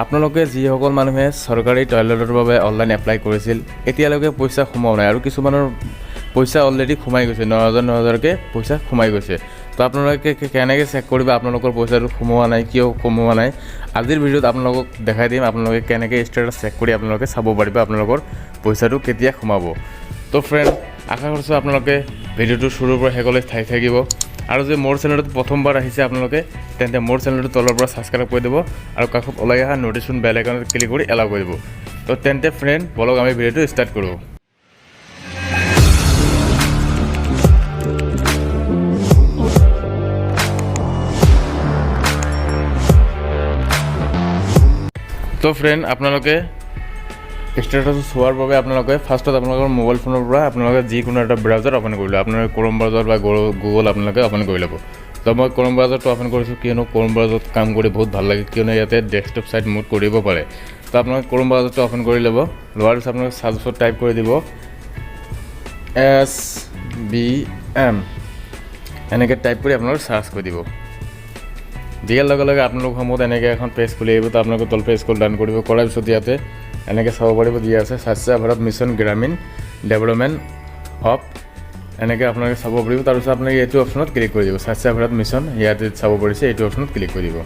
আপোনালোকে যিসকল মানুহে চৰকাৰী টয়লেটৰ বাবে অনলাইন এপ্লাই কৰিছিল, এতিয়ালৈকে পইচা সোমোৱা নাই আৰু কিছুমানৰ পইচা অলৰেডি সোমাই গৈছে, 9000 9000কৈ পইচা সোমাই গৈছে। তো আপোনালোকে কেনেকৈ চেক কৰিব আপোনালোকৰ পইচাটো সোমোৱা নাই, কিয় সোমোৱা নাই? আজিৰ ভিডিঅ'ত আপোনালোকক দেখাই দিম আপোনালোকে কেনেকৈ ষ্টেটাছ চেক কৰি আপোনালোকে চাব পাৰিব আপোনালোকৰ পইচাটো কেতিয়া সোমাব। তো ফ্ৰেণ্ড, আশা কৰিছোঁ আপোনালোকে ভিডিঅ'টো শুৰুৰ পৰা শেষলৈ চাই থাকিব আৰু যে মোৰ চেনেলটোত প্ৰথমবাৰ আহিছে আপোনালোকে, তেন্তে মোৰ চেনেলটো তলৰ পৰা ছাবস্ক্ৰাইব কৰি দিব আৰু কাষত ওলাই অহা ন'টিফিকেশ্যন বেল আইকনত ক্লিক কৰি এলাউ কৰি দিব। তো তেন্তে ফ্ৰেণ্ড, বলক আমি ভিডিঅ'টো ষ্টাৰ্ট কৰোঁ। তো ফ্ৰেণ্ড, আপোনালোকে ষ্টেটাছ চোৱাৰ বাবে আপোনালোকে ফাৰ্ষ্টত আপোনালোকৰ মোবাইল ফোনৰ পৰা আপোনালোকে যিকোনো এটা ব্ৰাউজাৰ অ'পেন কৰি ল'ব। আপোনালোকে ক্ৰ'ম ব্ৰাউজাৰ বা গুগল আপোনালোকে অ'পেন কৰি ল'ব। তো মই ক্ৰ'ম ব্ৰাউজাৰটো অ'পেন কৰিছোঁ, কিয়নো ক্ৰ'ম ব্ৰাউজাৰত কাম কৰি বহুত ভাল লাগে, কিয়নো ইয়াতে ডেস্কটপ ছাইট মুড কৰিব পাৰে। তো আপোনালোকে ক্ৰ'ম ব্ৰাউজাৰটো অ'পেন কৰি ল'ব। লোৱাৰ পিছত আপোনালোকে চাৰ্চত টাইপ কৰি দিব এছবিএম। এনেকৈ টাইপ কৰি আপোনালোকে চাৰ্চ কৰি দিব। দিয়াৰ লগে লগে আপোনালোকৰ সন্মুখত এনেকৈ এখন পেজ খুলি আহিব। তো আপোনালোকে তলফালে স্ক্ৰল ডাউন কৰিব। কৰাৰ পিছত ইয়াতে এনেকৈ চাব পাৰিব, দিয়া আছে স্বচ্ছ Bharat mission Gramin development of, এনেকৈ আপোনালোকে চাব পাৰিব। তাৰপিছত আপোনালোকে এইটো অপশ্যনত ক্লিক কৰি দিব। স্বচ্ছ ভাৰত মিছন ইয়াতে চাব পাৰিছে, এইটো অপশ্যনত ক্লিক কৰি দিব।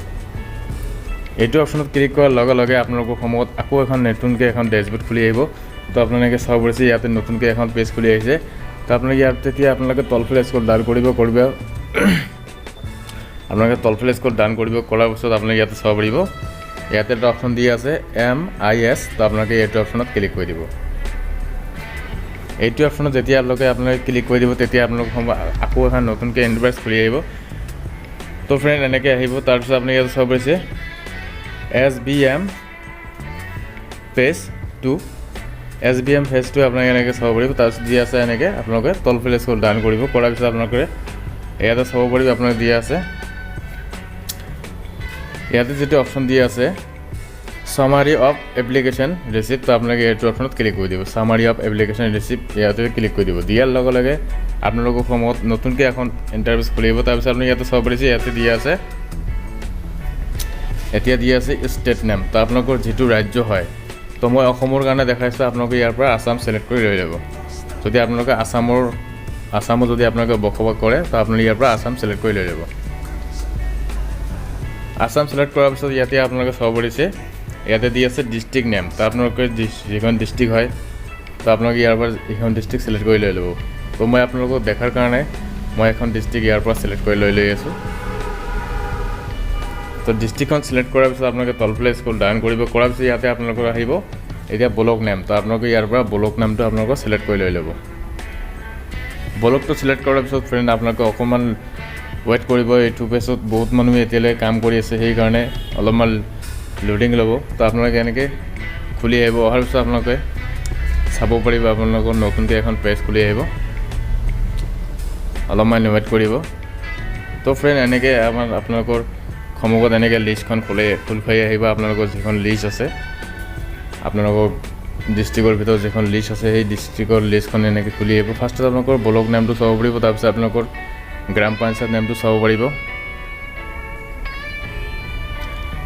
এইটো অপশ্যনত ক্লিক কৰাৰ লগে লগে আপোনালোকৰ সন্মুখত আকৌ এখন নতুনকৈ এখন ডেছবৰ্ড খুলি আহিব। তো আপোনালোকে চাব পাৰিছে, ইয়াতে নতুনকৈ এখন পেজ খুলি আহিছে। তো আপোনালোকে ইয়াত তেতিয়া আপোনালোকে তলফালে স্ক্ৰল ডাউন কৰিব। আপোনালোকে তলফালে স্ক্ৰল ডাউন কৰিব। কৰাৰ পিছত আপোনালোকে ইয়াতে চাব পাৰিব, ইয়াতে এটা অপশ্যন দি আছে এমআইএছ। তো আপোনালোকে এইটো অপশ্যনত ক্লিক কৰি দিব। এইটো অপশ্যনত যেতিয়া আপোনালোকে ক্লিক কৰি দিব, তেতিয়া আপোনালোকৰ আকৌ এখন নতুনকৈ ইণ্টাৰফেচ খুলি আহিব। তো ফ্ৰেণ্ড, এনেকৈ আহিব। তাৰপিছত আপুনি ইয়াতে চাব পাৰিছে এছবিএম ফেজ 2। এছবিএম ফেজ 2 আপোনালোকে এনেকৈ চাব পাৰিব। তাৰপিছত দি আছে এনেকৈ আপোনালোকে তলফালে স্ক্ৰল ডাউন কৰিব। কৰাৰ পিছত আপোনালোকে ইয়াতে চাব পাৰিব, আপোনালোকে দিয়া আছে ইয়াতে যিটো অপশ্যন দিয়া আছে চামাৰি অফ এপ্লিকেশ্যন ৰিচিপ্ট। তো আপোনালোকে এইটো অপশ্যনত ক্লিক কৰি দিব। চামাৰি অফ এপ্লিকেশ্যন ৰিচিপ্ট ইয়াতে ক্লিক কৰি দিব। দিয়াৰ লগে লগে আপোনালোকৰ সন্মুখত নতুনকৈ এখন ইণ্টাৰফেচ খুলিব। তাৰপিছত আপুনি ইয়াতে চাব পাৰিছে, ইয়াতে দিয়া আছে, এতিয়া দিয়া আছে ষ্টেট নেম। তো আপোনালোকৰ যিটো ৰাজ্য হয়, তো মই অসমৰ কাৰণে দেখাইছোঁ, আপোনালোকে ইয়াৰ পৰা আছাম ছিলেক্ট কৰি লৈ যাব। যদি আপোনালোকে আছামত যদি আপোনালোকে বসবাস কৰে, তো আপোনালোকে ইয়াৰ পৰা আছাম ছিলেক্ট কৰি লৈ যাব। আছাম ছিলেক্ট কৰাৰ পিছত ইয়াতে আপোনালোকে চাব পাৰিছে, ইয়াতে দি আছে ডিষ্ট্ৰিক্ট নেম। তো আপোনালোকে যিখন ডিষ্ট্ৰিক্ট হয়, তো আপোনালোকে ইয়াৰ পৰা এইখন ডিষ্ট্ৰিক্ট ছিলেক্ট কৰি লৈ ল'ব। তো মই আপোনালোকক দেখাৰ কাৰণে মই এখন ডিষ্ট্ৰিক্ট ইয়াৰ পৰা ছিলেক্ট কৰি লৈ লৈ আছোঁ। তো ডিষ্ট্ৰিক্টখন ছিলেক্ট কৰাৰ পিছত আপোনালোকে তলফালে স্ক্ৰল ডাউন কৰিব। কৰাৰ পিছত ইয়াতে আপোনালোকৰ আহিব এতিয়া ব্লক নেম। তো আপোনালোকে ইয়াৰ পৰা ব্লক নেমটো আপোনালোকৰ ছিলেক্ট কৰি লৈ ল'ব। ব্লকটো ছিলেক্ট কৰাৰ পিছত ফ্ৰেণ্ড, আপোনালোকে অকণমান ৱেইট কৰিব। এইটো পেজত বহুত মানুহে এতিয়ালৈকে কাম কৰি আছে, সেইকাৰণে অলপমান লোডিং ল'ব। তো আপোনালোকে এনেকৈ খুলি আহিব। অহাৰ পিছত আপোনালোকে চাব পাৰিব, আপোনালোকৰ নতুনকৈ এখন পেজ খুলি আহিব। অলপমান ৱেইট কৰিব। তো ফ্ৰেণ্ড, এনেকৈ আমাৰ আপোনালোকৰ সন্মুখত এনেকৈ লিষ্টখন খোল খাই আহিব। আপোনালোকৰ যিখন লিষ্ট আছে, আপোনালোকৰ ডিষ্ট্ৰিক্টৰ ভিতৰত যিখন লিষ্ট আছে, সেই ডিষ্ট্ৰিক্টৰ লিষ্টখন এনেকৈ খুলি আহিব। ফাৰ্ষ্টত আপোনালোকৰ ব্লক নামটো চাব পাৰিব। তাৰপিছত আপোনালোকৰ গ্ৰাম পঞ্চায়ত নামটো চাব পাৰিব।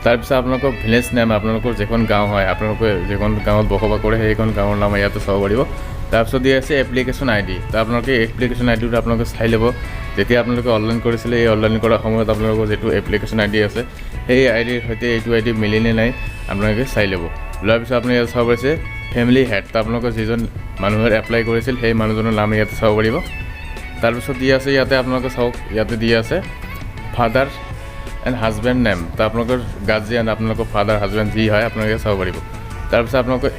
তাৰপিছত আপোনালোকৰ ভিলেজ নেম, আপোনালোকৰ যিখন গাঁও হয়, আপোনালোকে যিখন গাঁৱত বসবাস কৰে, সেইখন গাঁৱৰ নাম ইয়াতে চাব পাৰিব। তাৰপিছত দিয়া আছে এপ্লিকেশ্যন আইডি। তো আপোনালোকে এপ্লিকেশ্যন আইডিটো আপোনালোকে চাই ল'ব। যেতিয়া আপোনালোকে অনলাইন কৰিছিলে, এই অনলাইন কৰাৰ সময়ত আপোনালোকৰ যিটো এপ্লিকেশ্যন আইডি আছে, সেই আইডিৰ সৈতে এইটো আইডি মিলিনে নাই আপোনালোকে চাই ল'ব। লোৱাৰ পিছত আপুনি ইয়াত চাব পাৰিছে ফেমিলি হেড। তো আপোনালোকৰ যিজন মানুহে এপ্লাই কৰিছিল, সেই মানুহজনৰ নাম ইয়াতে চাব পাৰিব। তাৰপিছত দি আছে ইয়াতে, আপোনালোকে চাওক, ইয়াতে দি আছে ফাদাৰ এণ্ড হাজবেণ্ড নেম। তো আপোনালোকৰ গাৰ্জিয়ান, আপোনালোকৰ ফাদাৰ, হাজবেণ্ড যি হয়, আপোনালোকে চাব পাৰিব। তাৰপিছত আপোনালোকে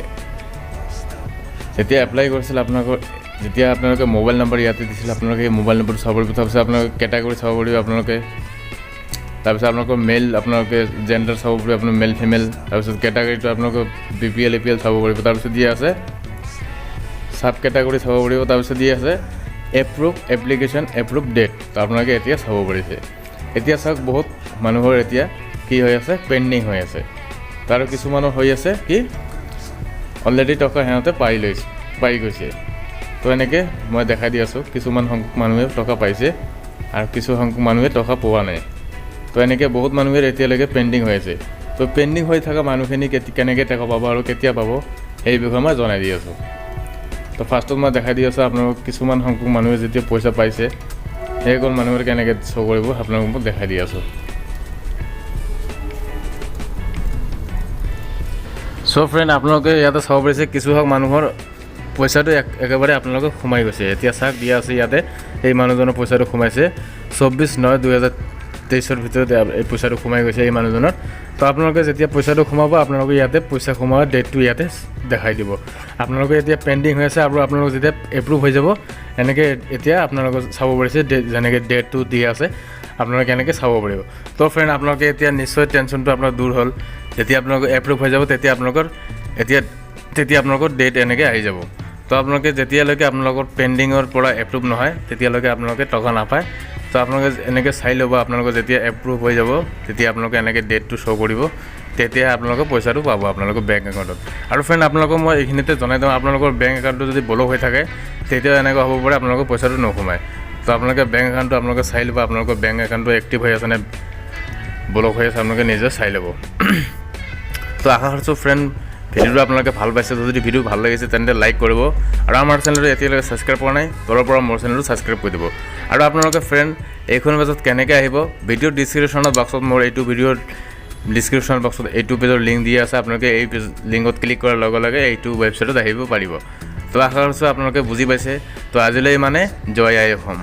যেতিয়া এপ্লাই কৰিছিল, আপোনালোকৰ যেতিয়া আপোনালোকে মোবাইল নম্বৰ ইয়াতে দিছিল, আপোনালোকে এই মোবাইল নম্বৰটো চাব পাৰিব। তাৰপিছত আপোনালোকে কেটেগৰী চাব পাৰিব আপোনালোকে। তাৰপিছত আপোনালোকৰ মেল, আপোনালোকে জেণ্ডাৰ চাব পাৰিব, আপোনাৰ মেল, ফিমেল। তাৰপিছত কেটেগৰীটো আপোনালোকে বিপিএল, এপিএল চাব পাৰিব। তাৰপিছত দিয়া আছে চাব কেটেগৰী চাব পাৰিব। তাৰপিছত দি আছে এপ্ৰুভ এপ্লিকেশ্যন এপ্ৰুভ ডেট। তো আপোনালোকে এতিয়া চাব পাৰিছে। এতিয়া চাওক, বহুত মানুহৰ এতিয়া কি হৈ আছে? পেণ্ডিং হৈ আছে। তাৰ কিছুমানৰ হৈ আছে কি, অলৰেডি টকা সিহঁতে পাই লৈছে, পাই গৈছে। তো এনেকৈ মই দেখাই দি আছোঁ, কিছুমান সংখ্যক মানুহে টকা পাইছে আৰু কিছু সংখ্যক মানুহে টকা পোৱা নাই। তো এনেকৈ বহুত মানুহে এতিয়ালৈকে পেণ্ডিং হৈ আছে। তো পেণ্ডিং হৈ থকা মানুহখিনি কেনেকৈ টকা পাব আৰু কেতিয়া পাব, সেই বিষয়ে মই জনাই দি আছোঁ। তো ফাৰ্ষ্টত মই দেখাই দি আছোঁ আপোনালোক, কিছুমান সংখ্যক মানুহে যেতিয়া পইচা পাইছে, সেইসকল মানুহে কেনেকৈ শ্ব' কৰিব, আপোনালোকক মই দেখাই দি আছোঁ। চ' ফ্ৰেণ্ড, আপোনালোকে ইয়াতে চাব পাৰিছে, কিছুসংখ্যক মানুহৰ পইচাটো একেবাৰে আপোনালোকে সোমাই গৈছে। এতিয়া চাওক, দিয়া আছে ইয়াতে, এই মানুহজনৰ পইচাটো সোমাইছে 24/9/2023ৰ ভিতৰত, এই পইচাটো সোমাই গৈছে এই মানুহজনৰ। তো আপোনালোকে যেতিয়া পইচাটো সোমাব, আপোনালোকে ইয়াতে পইচা সোমোৱাৰ ডেটটো ইয়াতে দেখাই দিব। আপোনালোকে এতিয়া পেণ্ডিং হৈ আছে আৰু আপোনালোক যেতিয়া এপ্ৰুভ হৈ যাব, এনেকৈ এতিয়া আপোনালোকে চাব পাৰিছে, যেনেকৈ ডেটটো দি আছে, আপোনালোকে এনেকৈ চাব পাৰিব। তো ফ্ৰেণ্ড, আপোনালোকে এতিয়া নিশ্চয় টেনশ্যনটো আপোনাৰ দূৰ হ'ল। যেতিয়া আপোনালোকৰ এপ্ৰুভ হৈ যাব, তেতিয়া আপোনালোকৰ এতিয়া তেতিয়া আপোনালোকৰ ডেট এনেকৈ আহি যাব। তো আপোনালোকে যেতিয়ালৈকে আপোনালোকৰ পেণ্ডিঙৰ পৰা এপ্ৰুভ নহয়, তেতিয়ালৈকে আপোনালোকে টকা নাপায়। তো আপোনালোকে এনেকৈ চাই ল'ব, আপোনালোকৰ যেতিয়া এপ্ৰুভ হৈ যাব, তেতিয়া আপোনালোকে এনেকৈ ডেটটো শ্ব' কৰিব, তেতিয়া আপোনালোকে পইচাটো পাব আপোনালোকৰ বেংক একাউণ্টত। আৰু ফ্ৰেণ্ড, আপোনালোকক মই এইখিনিতে জনাই দিওঁ, আপোনালোকৰ বেংক একাউণ্টটো যদি ব্লক হৈ থাকে, তেতিয়া এনেকুৱা হ'ব পাৰে আপোনালোকৰ পইচাটো নোসোমায়। তো আপোনালোকে বেংক একাউণ্টটো আপোনালোকে চাই ল'ব, আপোনালোকৰ বেংক একাউণ্টটো এক্টিভ হৈ আছেনে ব্লক হৈ আছে, আপোনালোকে নিজে চাই ল'ব। তো আশা কৰিছোঁ ফ্ৰেণ্ড, ভিডিঅ'টো আপোনালোকে ভাল পাইছে। যদি ভিডিঅ' ভাল লাগিছে, তেন্তে লাইক কৰিব আৰু আমাৰ চেনেলটো এতিয়ালৈকে ছাবস্ক্ৰাইব কৰা নাই, তলৰ পৰা মোৰ চেনেলটো ছাবস্ক্ৰাইব কৰি দিব। আৰু আপোনালোকে ফ্ৰেণ্ড, এইখন পেজত কেনেকৈ আহিব? ভিডিঅ' ডিছক্ৰিপশ্যনৰ বক্সত, মোৰ এইটো ভিডিঅ'ৰ ডিছক্ৰিপশ্যন বক্সত এইটো পেজৰ লিংক দিয়া আছে। আপোনালোকে এই পেজ লিংকত ক্লিক কৰাৰ লগে লগে এইটো ৱেবছাইটত আহিব পাৰিব। তো আশা কৰিছোঁ আপোনালোকে বুজি পাইছে। তো আজিলৈ মানে, জয় আই অসম।